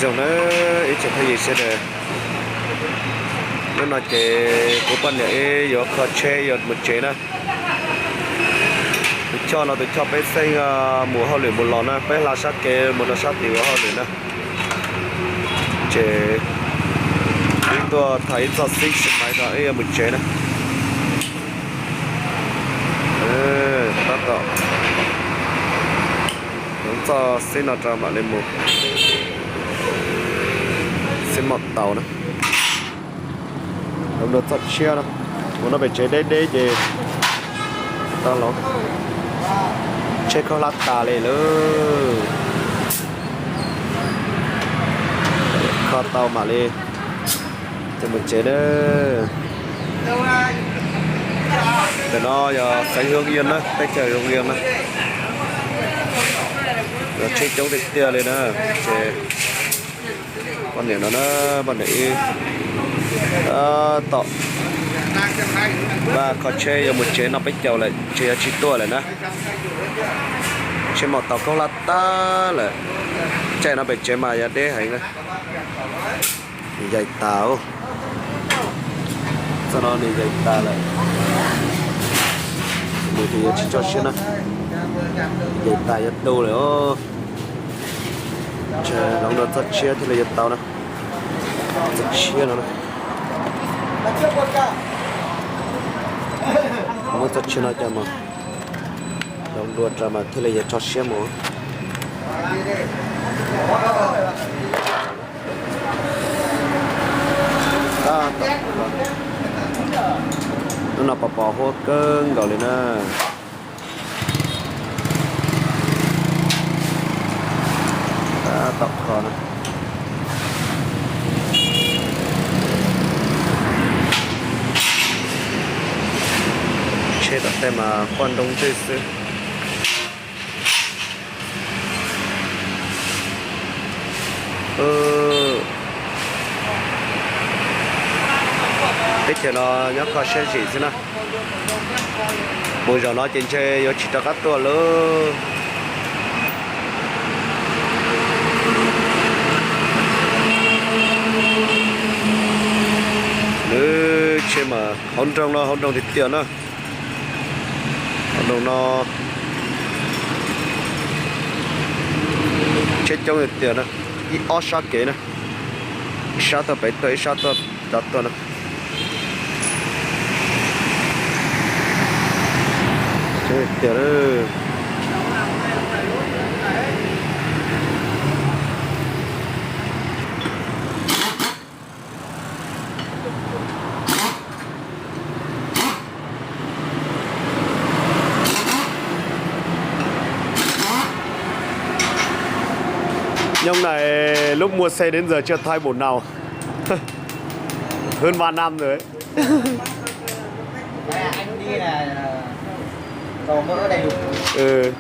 Zoo na, ib tsoom phooj ywg sawv daws, hnub no ces kuv poj niam wb yuav kho tsheb yuav mus tsev na. Tus choj no tus choj peb xeeb mus hauj lwm mus los na, peb hla sab kev mus rau sab tid ua hauj lwm na. Ces wb tuaj thaij ib txoj xib xi maiv rau wb yuav mus tsev na. Tab tom hloov txoj xib no rau mam li mus, xib mos taus na. Hloov dua txoj tshiab no, ua no pem tsev deb deb ces tau hloov. Tsheb khaub hlab tas li lawm. Kho tau mam li ces mus tsev na. Ntawm no yog xeev Hương Yên na, teb chaws Hương Yên na. Yog tsheb coob tiag tiag li na. Ces poj niam no na, poj niam wb tab tom npaj kho tsheb yuav mus tsev noj peb caug lawm ces yuav tsis tuaj lawm na. Tsheb maum taus khaub hlab tag lawm. Caij no pem tsev mas yog deb heev na. Nws yaim tas, txoj no nws yaim tas lawm. Mus ces yuav tsis tso siab na. Yaim tas yuav tu lawm os. Ces hloov dua txoj tshiab thiaj li yuav tau na. Txoj tshiab no na. Muab txoj tshiab no coj mus hloov dua rau mas thiaj li yuav tso siab mus. Tab tom, hnub no pos pos huab kawg nkaus li na. Tab tom kho na. Tsheb tom tej mas quaj nroo ntswg xwb. Teb chaws no nyob kho siab zim xwb na. Mus zaum no ces ntshe yuav tsis rov qab tuaj lawm. Lub tsheb mas hauv nroog no hauv nroog tiag tiag na. Hauv nroog no tsheb coob tiag tiag na, ib ob sab kev na, ib sab tuaj pem tuaj ib sab tuaj cov tuaj na. Tiag. Nhông này, lúc mua xe đến giờ chưa thay bộ nào. Hơn ba năm rồi. Anh đi là còn mỡ đầy đủ. Ừ.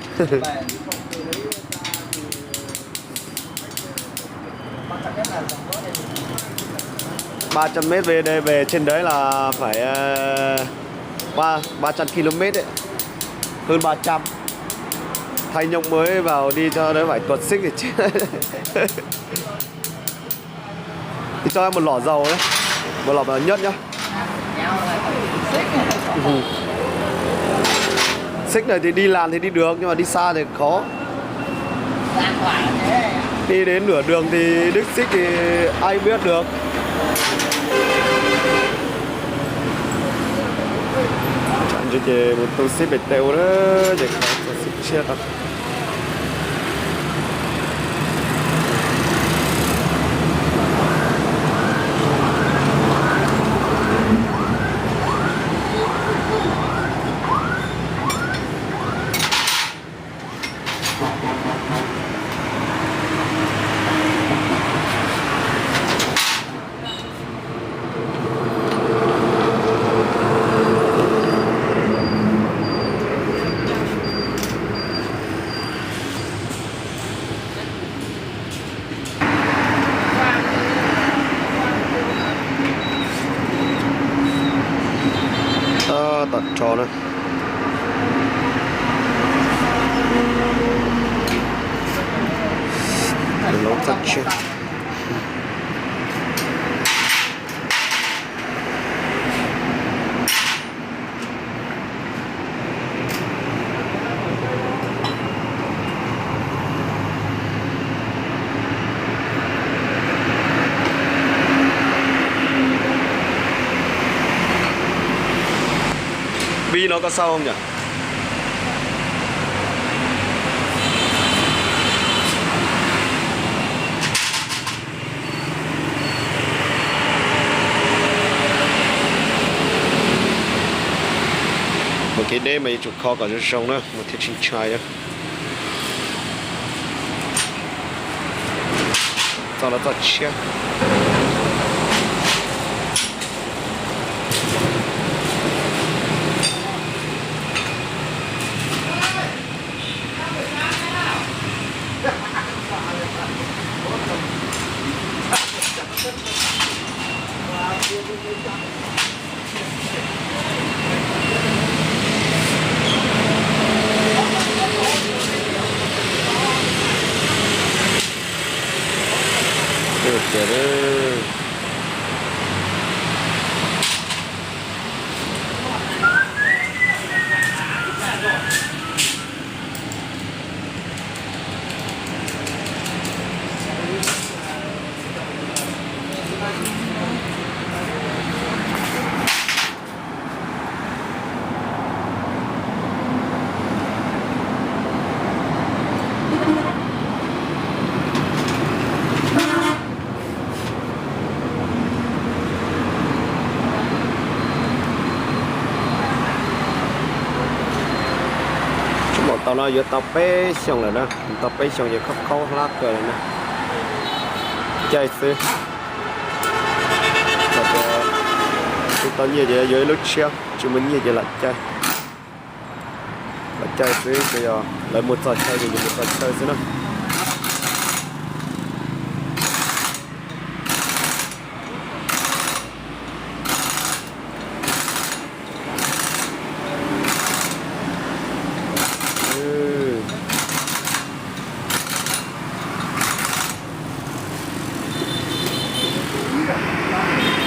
Ba trăm mét về đây, về trên đấy là phải, ờ, ba, ba trăm ki lô mét đấy. Hơn ba trăm. Thay nhông mới vào đi cho đỡ phải tuột xích thì chết. Thì cho em một lọ dầu nhé. Một lọ nhất nhá. Xích này thì đi làm thì đi được nhưng mà đi xa thì khó. Đi đến nửa đường thì đứt xích thì ai biết được. Ces mus tu xib pem teb ua ces tu xib tshiab tau. Tab tom rho na. Lov txoj tshiab. Vij no koj xauj yom? Mus kev deb mas yuav tsum kho kom zoo zoo na mas thiaj tsis ntshai. Txoj no txoj tshiab. Tsis npaum tau no yuav tau peb xyoos lawm na, tau peb xyoos ces khaub khaub hlab kawg lawm na. Caij xwb. Tsis tau nyiaj ces yuav ib lub tshiab, tsis muaj nyiaj ces lam caij. Lam caij xwb ces yog lawv mus txog chaw ces yus mus txog chaw xwb na.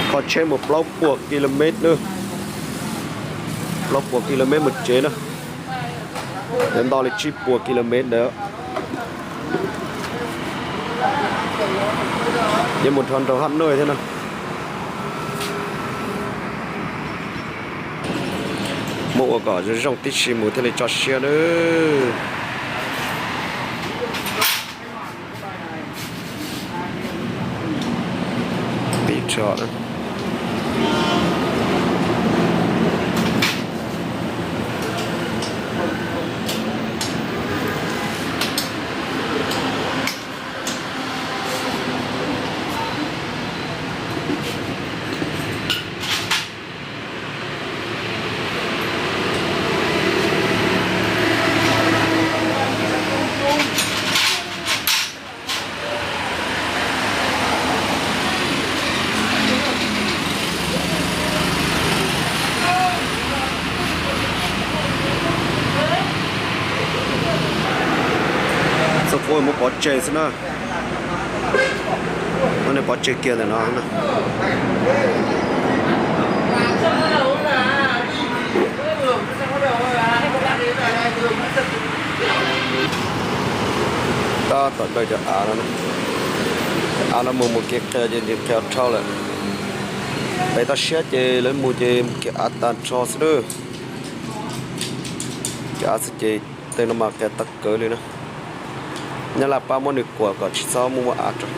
Kho tsheb mus plaub puas ki lo mev na, plaub puas ki lo mev mus tsev na, yuav nto li tsib puas ki lo mev ntawd. Yuav mus rau nraug Hab Nuj thiab na. Muab ua kom zoo zoo tib si mus thiaj li tso siab nawb. Pib tso. Txoj kub muab pov tseg xwb na. Muab nej pov tseg kiag ntawm no. Tab tom dawj cov av no, cov av no mus mus kev qhia ces nws qhia dhau lawm. Pem toj siab ces lawv mus ces mus kev av tag nrho xwb lawm. Cov av xwb ces tej no mas qhia tag kawg li na. Nyab laj pab muab nws kuam kom tsis txhob muaj muaj av rau.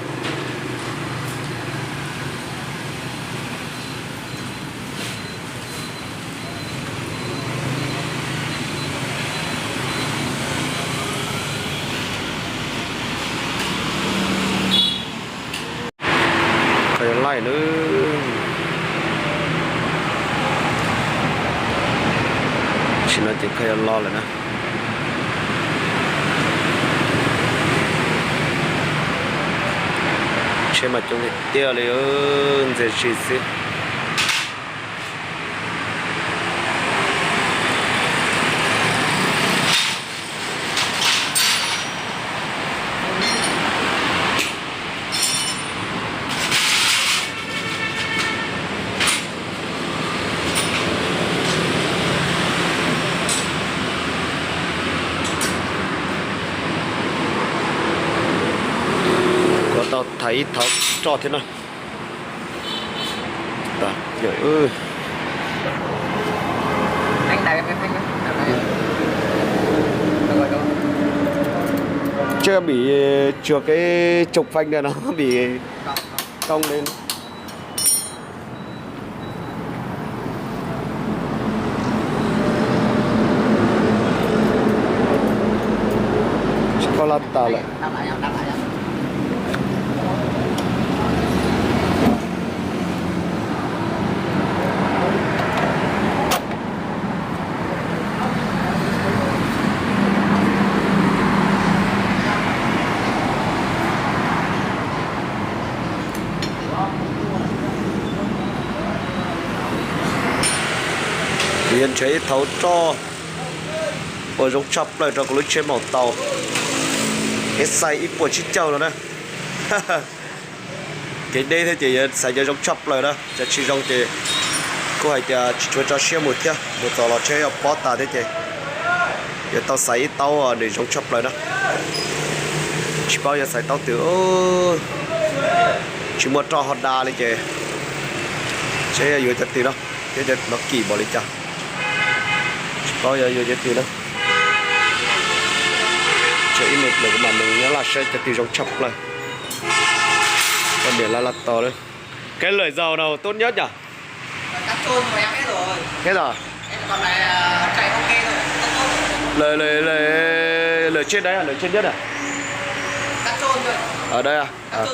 Koj yuav laij nawb. Sim no ces koj yuav los lawm na. Tsheb mas coob tiag tiag li, ntxias zis xwb. Thaiv ib thauv roj thiab na. Trước bị trượt cái trục phanh này nó bị cong lên. Tsis paub lab tas lawm. Kuv yuav nrhiav ib thauv roj uas zoo tshaj plaws rau kuv lub tsheb maum taus, es xais ib puas tsib caug no na. Kev deb thiab ces yuav xaiv cov zoo tshaj plaws na, cov tsis zoo ces kuj hais tias tsis tshua tso siab mus thiab, mus txog los tsheb yuav pob tas thiab ces yuav tau xaiv ib taub nws zoo tshaj plaws na. Tsis paub yuav xaiv taub twg, tsis muaj roj Honda li ces seb yuav cov twg no, thiab cov no kim npaum li cas. Tsis paub yuav yuav cov twg na. Tseem ib me pliag kuv mam nug Nyab Laj saib cov twg zoo tshaj plaws. Poj niam laj laj tos lawm. Cái lưỡi dầu nào tốt nhất nhỉ? Hết rồi. Lưỡi, lưỡi, lưỡi, lưỡi trên đấy à, lưỡi trên nhất à? Ở đây à? À.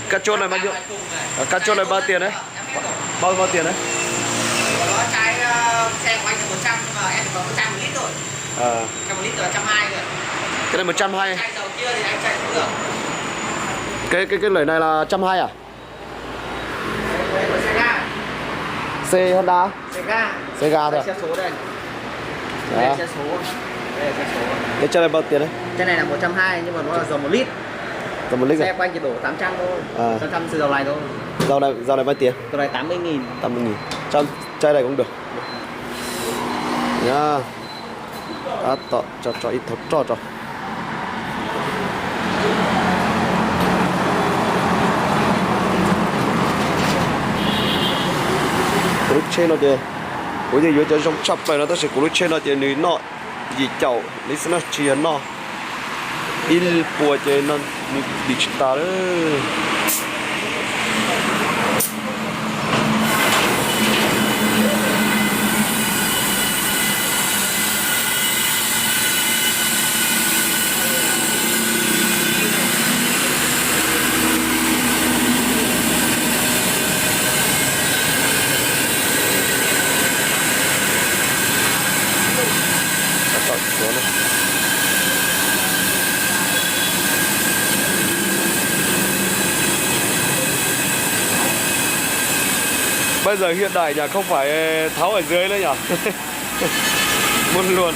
Cắt chốt này bao nhiêu? À, cắt chốt này bao tiền đấy? Bao, bao tiền đấy? Cái này một trăm hai. Cái, cái, cái lưỡi này là trăm hai à? Xe Honda. Xe ga thôi. Đây, xe số đây. Đây, xe số. Đây, xe số. Cái chai này bao tiền đấy? Chai này là một trăm hai nhưng mà nó là dầu một lít. Dầu một lít à? Xe của anh chỉ đổ tám trăm thôi. À. Tám trăm xì dầu này thôi. Dầu này, dầu này bao tiền? Dầu này tám mươi nghìn. Tám mươi nghìn. Cho chai này cũng được. Nha. Tab tom tso tso ib thauv roj tso. Kuv lub tsheb no ces kuv yeej yuav cov zoo tshaj plaws no tab sis kuv lub tsheb no ces nws noj yim caum li xwb na, tsis yog noj ib puas ces nws dim tsis tas lawm. Bây giờ hiện đại nhỉ, không phải tháo ở dưới nữa nhỉ? Muôn luôn.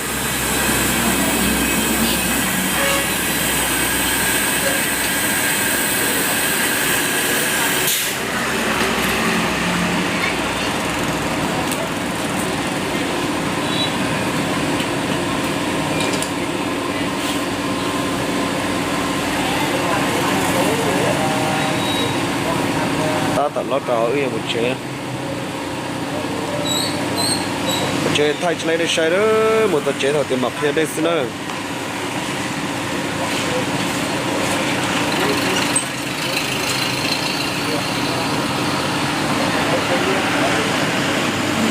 Tab tom los rau wb yuav mus tsev. Mus tsev thaij tsis laib nej saib, mus txog tsev thaum twg mam qhia nej xwb na.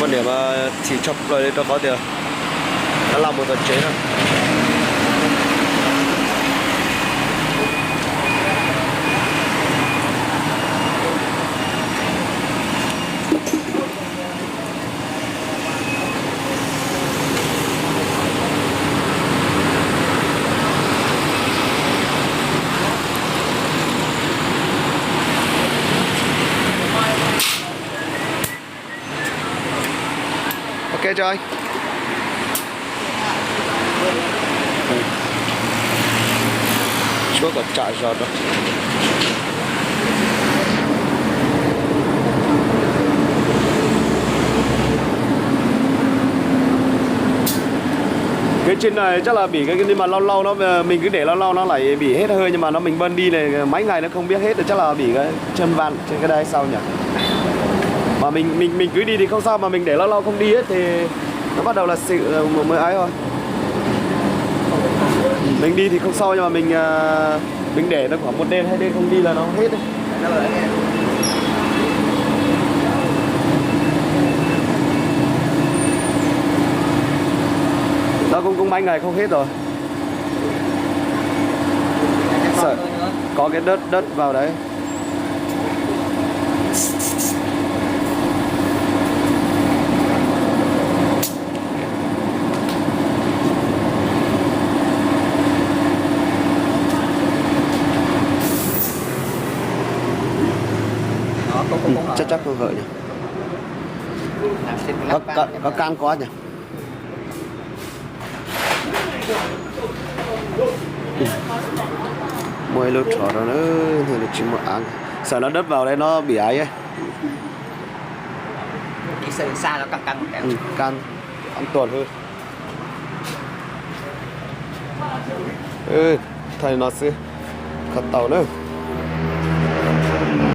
Poj niam mas chim tshaj plaws li rau qhov tias Nyab Laj mus txog tsev na. Ok chào anh. Suab kom tsam zog rau. Trên này chắc là bị cái, nhưng mà lâu lâu nó, mình cứ để lâu lâu nó lại bị hết hơi, nhưng mà nó, mình bơni đi này mấy ngày nó không biết hết, chắc là bị cái chân vặn trên cái đai sau nhỉ. Mà mình mình mình cứ đi thì không sao, mà mình để lâu lâu không đi ấy, thì nó bắt đầu là sự mới ấy thôi. Mình đi thì không sao, nhưng mà mình à, mình để nó khoảng một đêm hai đêm không đi là nó hết đấy. Nó cũng cũng mấy ngày không hết rồi. Sợ có cái đất đất vào đấy. Chắc chắc không hở nhỉ. Có, có, có căng quá nhỉ. Muaj ib lub tshov rau na, tsis muaj av. Sợ nó đất vào đây nó bị ấy. Căng, an toàn hơn. Thay no xwb, kho tau na.